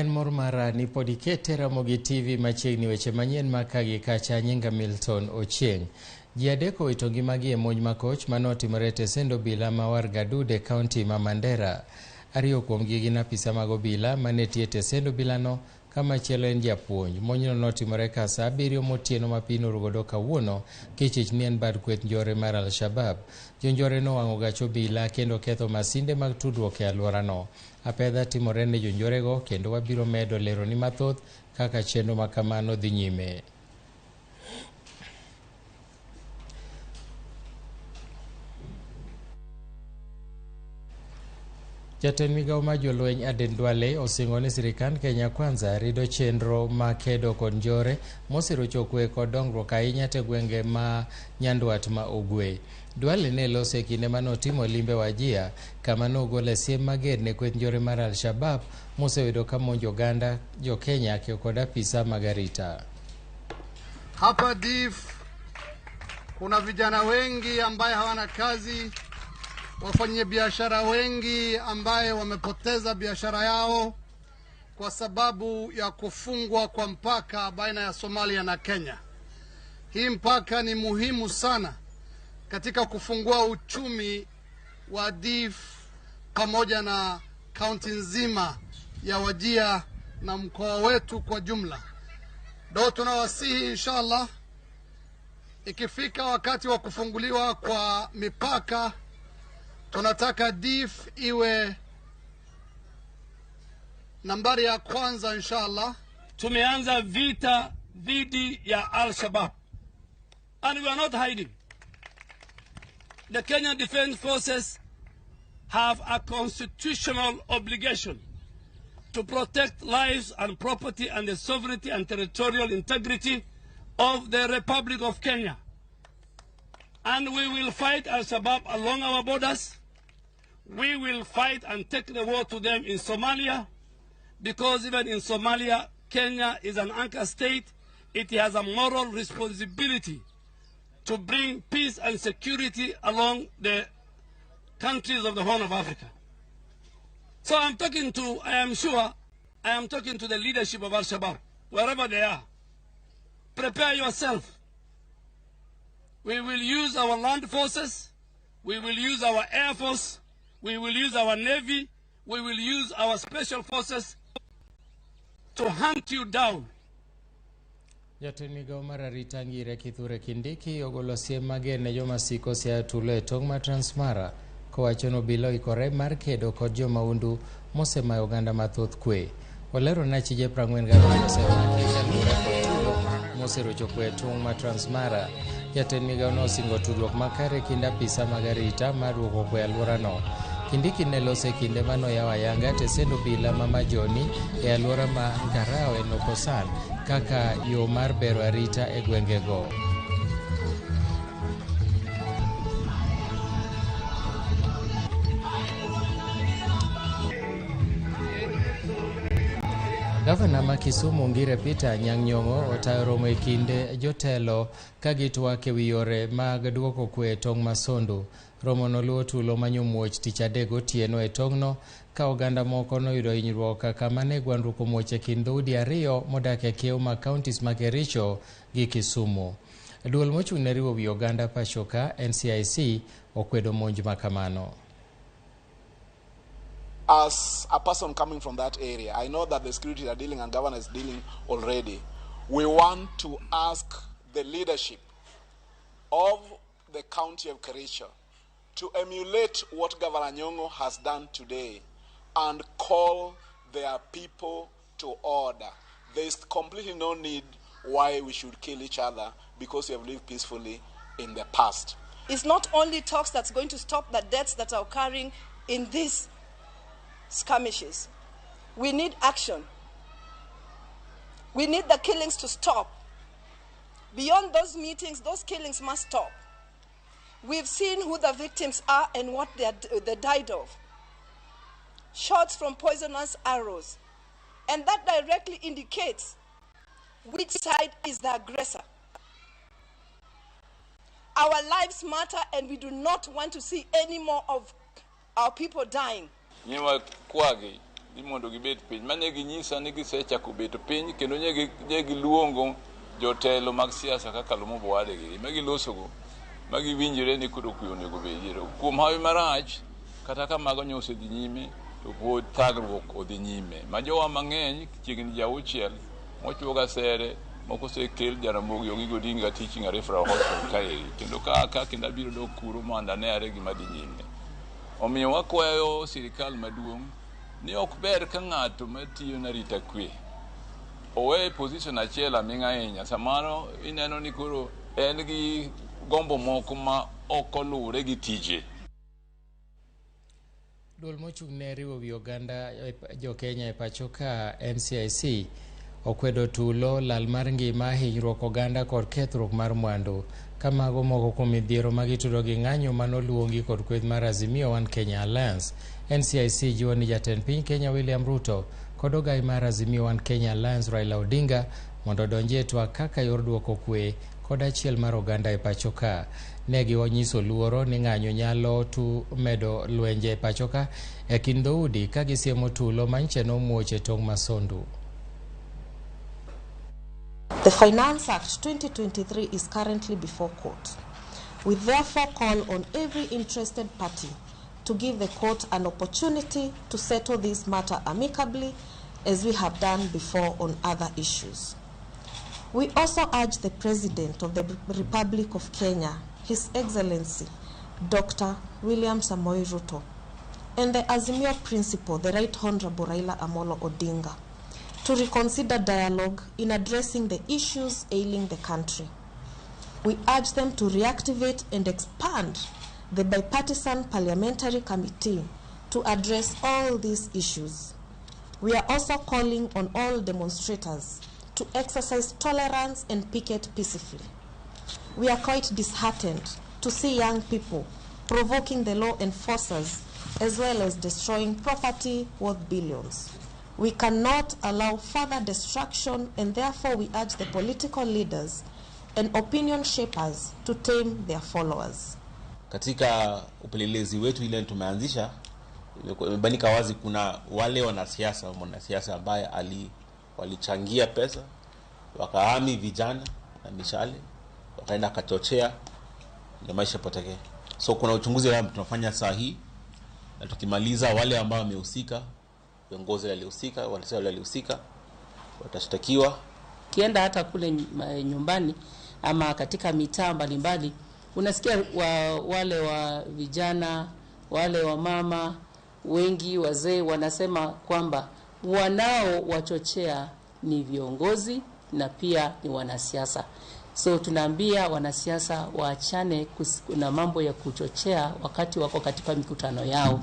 En mor mara ni pod ikete Ramogi TV machiegni weche manyien ma ka gi kacha. Nyinga Milton Ochieng'. Ji adek owito ngimagi e monj makoch manotimore e tesend obila ma Wargadud e kaunti ma Mandera. Ariyo kuomgi gin apisa mag obila mane tiyo e tesend obilano kamachielo en japuonj. Monjno notimore ka saa 7 motieno ma piny norugodo kawuono kichich ni en bad kweth njore mar Al-Shabab. Jonjore nowang'o gach obila kendo ketho masinde mag tudruok e alworano. Apedha timore ne jonjorego kendo wabiro medo leroni mathoth kaka chenro ma kamano dhi nyime. Jatend migawo mar jolweny Aden Duale osingo ni sirikand Kenya Kwanza rido chenro ma kedo kod njore mosiro kwe kod dongruok ahinya te gwenge ma nyandwat ma ugwe. Duale ne loso e kinde mane otimo limbe Wajir kama nogolo siem mager ne kweth njore mar Al-Shabab moseyudo ka monjo oganda jo Kenya kod apisa mag arita. Hapa Dif kuna vijana wengi ambaye hawana kazi, wafanyabiashara wengi ambaye wamepoteza biashara yao kwa sababu ya kufungwa kwa mpaka baina ya Somalia na Kenya. Hii mpaka ni muhimu sana katika kufungua uchumi wa Dif pamoja na kaunti nzima ya Wajir na mkoa wetu kwa jumla. Ndio tunawasihi inshallah, ikifika wakati wa kufunguliwa kwa mipaka, tunataka Dif iwe nambari ya kwanza inshallah. Tumeanza vita dhidi ya Al-Shabaab and we are not hiding. The Kenyan Defence Forces have a constitutional obligation to protect lives and property and the sovereignty and territorial integrity of the Republic of Kenya. And we will fight Al-Shabaab along our borders. We will fight and take the war to them in Somalia, because even in Somalia, Kenya is an anchor state. It has a moral responsibility to bring peace and security along the countries of the Horn of Africa. So I am sure, I am talking to the leadership of Al-Shabaab, wherever they are. Prepare yourself. We will use our land forces, we will use our air force, we will use our navy, we will use our special forces to hunt you down. Jatend migawo mar arita Ngire Kithure Kindiki ogolo siem mager ne joma siko siayo tulo e tong' mar Transmara kowacho ni obila oikore mar kedo kod jomahundu mosemayo oganda mathoth kwe. Olero ni achije 47 osemaki kaluwore kod tulo moserocho kwe e tong' mar Transmara. Jatend migawo no osingo tudruok makare e kind apisa mag arita mar duoko kwe e alworano. Kindiki ne loso e kinde manoyawo ayanga tesend obila ma Majoni e alwora ma Nkarao e Lokosan kaka yo mar bero arita e gwengego. Gavana ma Kisumu Ngire Peter Anyang' Nyong'o otayo romo e kind jotelo ka gitwak ewi yore mag duoko kwe e tong' ma Sondu. Romo no luwo tulo manyomuoch tich adek otieno e tong'no ka oganda moko noyudo hinyruok kama ne gwandruok omuoch e kind dhoudi ariyo modak e kiewo mag counties ma Kericho gi Kisumu. Duol mochung' ne riwo wi oganda pacho ka NCIC okwedo monj ma kamano. As a person coming from that area, I know that the security are dealing and governor is dealing already. We want to ask the leadership of the county of Kericho to emulate what Governor Nyong'o has done today and call their people to order. There is completely no need why we should kill each other because we have lived peacefully in the past. It's not only talks that's going to stop the deaths that are occurring in these skirmishes. We need action. We need the killings to stop. Beyond those meetings, those killings must stop. We've seen who the victims are and what they died of. Shots from poisonous arrows. And that directly indicates which side is the aggressor. Our lives matter, and we do not want to see any more of our people dying. Nyiwa kwagi ni mondo gibet piny. Mane ginyisa ni gisechako bet piny kendo nye giluongo jotelo mag siasa kaka Lumumba Wadegi ma gilosogo ma giwinjore ni koro kwe onego bedie. Kuom hawi marach, kata ka mago nyo osedhi nyime, to pod thagruok odhi nyime. Ma jowa mang'eny chiegni ji auchiel mochuo gasere moko osekel Jaramogi Oginga Odinga Teaching and Referral Hospital kaeri kendo ka kendo abiro dok kuro mondo ane are gima dhi nyime. Omiyo wakwayo sirikal maduong' ni ok ber ka ng'ato matiyo na arita kwe owe position achiel aming'a ahinya. Samoro ineno ni koro en gi gombo moko ma ok oluwore gi tije. Duol mochung' ne riwo wi oganda jo Kenya e pacho ka NCIC okwedo tulo, lal mar ngima, hinyruok oganda kod kethruok mar mwandu. Ka mago moko kuom midhiero ma gitudo gi ng'anyo manoluongi kod kweth mar Azimio One Kenya Alliance. NCIC jiwo ni jatend piny Kenya William Ruto kod ogai mar Azimio One Kenya Alliance Raila Odinga mondo odonji e twak kaka yor duoko kwe kod achiel mar oganda e pacho ka. Ne giwanyiso luoro ni ng'anyo nyalo tu medo lwenje e pacho ka e kind dhoudi ka gisiemo tulo manyiche nomuoch e tong' ma Sondu. The Finance Act 2023 is currently before court. We therefore call on every interested party to give the court an opportunity to settle this matter amicably, as we have done before on other issues. We also urge the President of the Republic of Kenya, His Excellency Dr. William Samoei Ruto, and the Azimio Principal, the Right Honorable Raila Amolo Odinga, to reconsider dialogue in addressing the issues ailing the country. We urge them to reactivate and expand the bipartisan parliamentary committee to address all these issues. We are also calling on all demonstrators to exercise tolerance and picket peacefully. We are quite disheartened to see young people provoking the law enforcers as well as destroying property worth billions. We cannot allow further destruction, and therefore we urge the political leaders and opinion shapers to tame their followers. Katika upelelezi wetu ile tumeanzisha, imebainika wazi kuna wale wanasiasa, mwanasiasa ambaye walichangia pesa, wakaami vijana na mishale, wakaenda kachochea ndio maisha potekee. So kuna uchunguzi ambao tunafanya saa hii, na tukimaliza wale ambao wamehusika, viongozi waliohusika, wanasiasa waliohusika watashtakiwa. Kienda hata kule nyumbani ama katika mitaa mbalimbali, unasikia wale wa vijana, wale wa mama, wengi wazee wanasema kwamba wanao wachochea ni viongozi na pia ni wanasiasa. So tunaambia wanasiasa waachane na mambo ya kuchochea wakati wako katika mikutano yao.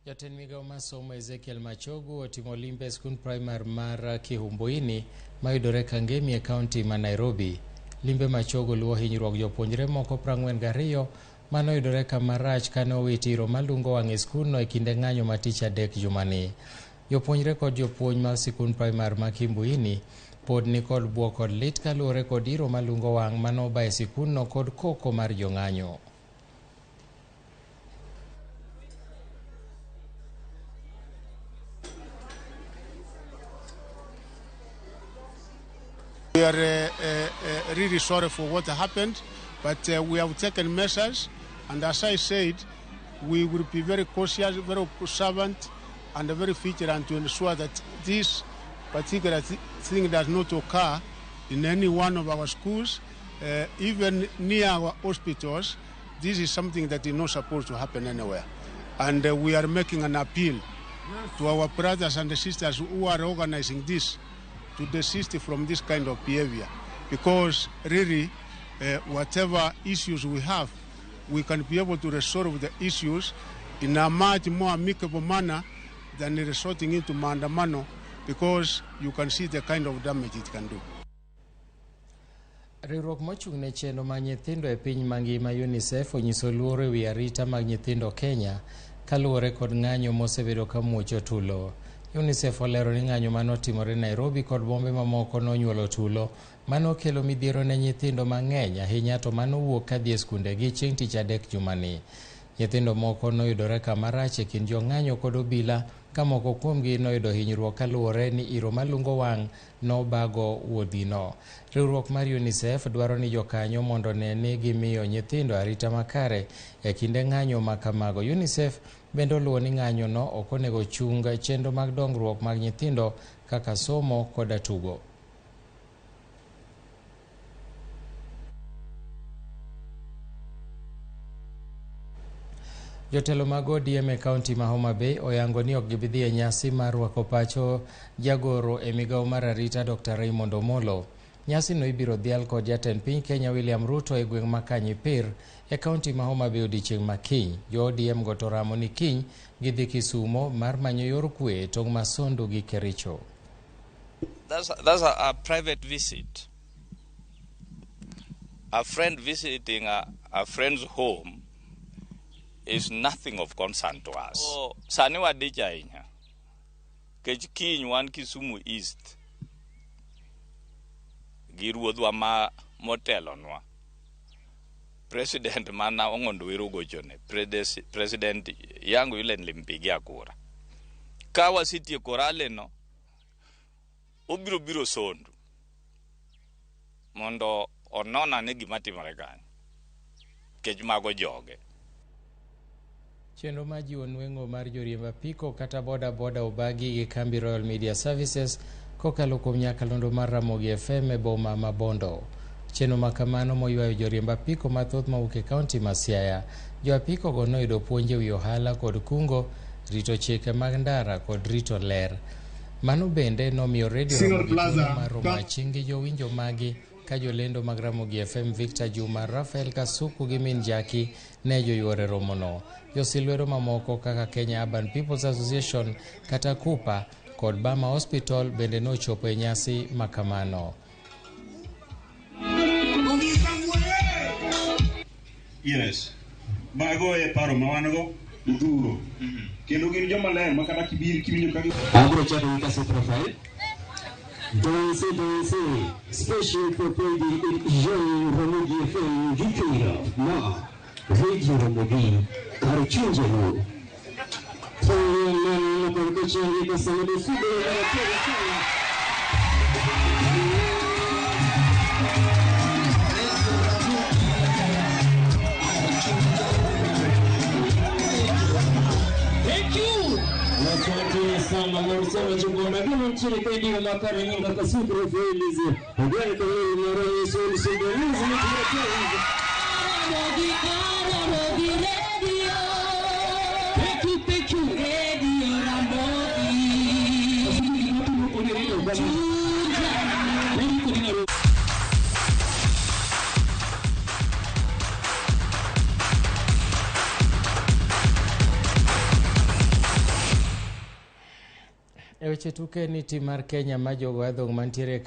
Jatend migao mar somo Ezekiel Machogu otimo limbe e skund primar mar Kihumbuini mayudore Kangemi e kaunti ma Nairobi. Limbe Machogu luwo hinyruok jopuonjre moko 42 manoyudore kama rach kane owit iro malungo wang' e skundno e kinde ng'anyo ma tich adek jumani. Jopuonjre kod jopuonj mar sikund primar ma Kihumbuini pod nikod buok kod lit kaluwore kod iro malungo wang' manoba e sikundno kod koko mar jong'anyo. We are really sorry for what happened, but we have taken measures, and as I said, we will be very cautious, very observant, and very vigilant to ensure that this particular thing does not occur in any one of our schools, even near our hospitals. This is something that is not supposed to happen anywhere. And we are making an appeal to our brothers and sisters who are organizing this to desist from this kind of behavior, because really, whatever issues we have, we can be able to resolve the issues in a much more amicable manner than resorting into maandamano, because you can see the kind of damage it can do. Riwruok mochung' ne chenro mag nyithindo e piny mangima UNICEF onyiso luoro e wi arita mag nyithindo Kenya kaluwore kod ng'anyo mosebedo ka muocho tulo. UNICEF olero ni ng'anyo manotimore Nairobi kod bombe mamoko nonyuolo tulo manokelo midhiero ne nyithindo mang'eny ahinya to manowuok kadhi e skundegi chieng' tich adek jumani. Nyithindo moko noyudore kama rach e kind jong'anyo kod obila ka moko kuomgi noyudo hinyruok kaluwore ni iro malungo wang' nobago wuodhino. Riwruok mar UNICEF dwaro ni jokanyo mondo one ni gimiyo nyithindo arita makare e kinde ng'anyo ma kamago. UNICEF bende oluwo ni ng'anyono ok onego chung chenro mag dongruok mag nyithindo kaka somo koda tugo. Jotelo mag ODM e kaunti ma Homa Bay oyango ni ok gibi dhi e nyasi mar rwako pacho jagoro e migawo mar arita Dr. Raymond Omolo. Nyasino ibiro dhial kod jatend piny Kenya William Ruto e gweng' ma Kanyipir e kaunti ma Homa Bay odiechieng' ma kiny. Jo ODM go to ramo ni kiny gidhi Kisumo mar manyo yor kwe e tong' ma Sondu gi Kericho. That's a private visit. A friend visiting a friend's home is nothing of concern to us. So, sani wadich ahinya. Kech kiny wan Kisumu East gi ruodhwa ma motelonwa. President mana Ong'ondo Were ogochone, President yangu yule nilimpigia kura. Ka wasetieko rally no, obiro biro Sondu mondo onon ane gima timore kanyo. Kech mago joge. Chenro mar jiwo nweng'o mar joriemb apiko kata boda boda obagi gi kambi Royal Media Services kokalo kuom nyakalondo mar Ramogi FM e boma ma Bondo. Chenro ma kamano moywayo joriemb apiko mathoth mawuok e kaunti ma Siaya. Jo apiko go noyudo puonj e wi ohala kod kungo, rito chike mag ndara kod rito ler. Mano bende nomiyo redio Ramogi thuolo mar romo aching' gi jowinjo magi ka jolendo mag Ramogi FM Victor Juma, Rafael Kasuku gi Min Jaki ne joyuore romono. Josilwedo mamoko kaka Kenya Urban People's Association kata KUPA kod Bama Hospital bende nochopo e nyasi makamano. Yes. Mago e paro ma wan go udhuro. Kendo gin joma ler ma kata kibir kiwinjo ka gi Abro chako gi Kasuku Profile. Danse, danse, special property in Jean Ramogi FM Jupiter, ma Radio Ramogi, Karchunjelo. Thank you. Asante sana Lord Chugona kama nchini kwa makara nyinga Kasuku Profile. Ogani kwa mara yesu sindonizi. Ramogi, Ramogi Radio. Thank you, thank you. Radio Ramogi. E weche tuke ni tim mar Kenya ma jogo adhong' mantiere e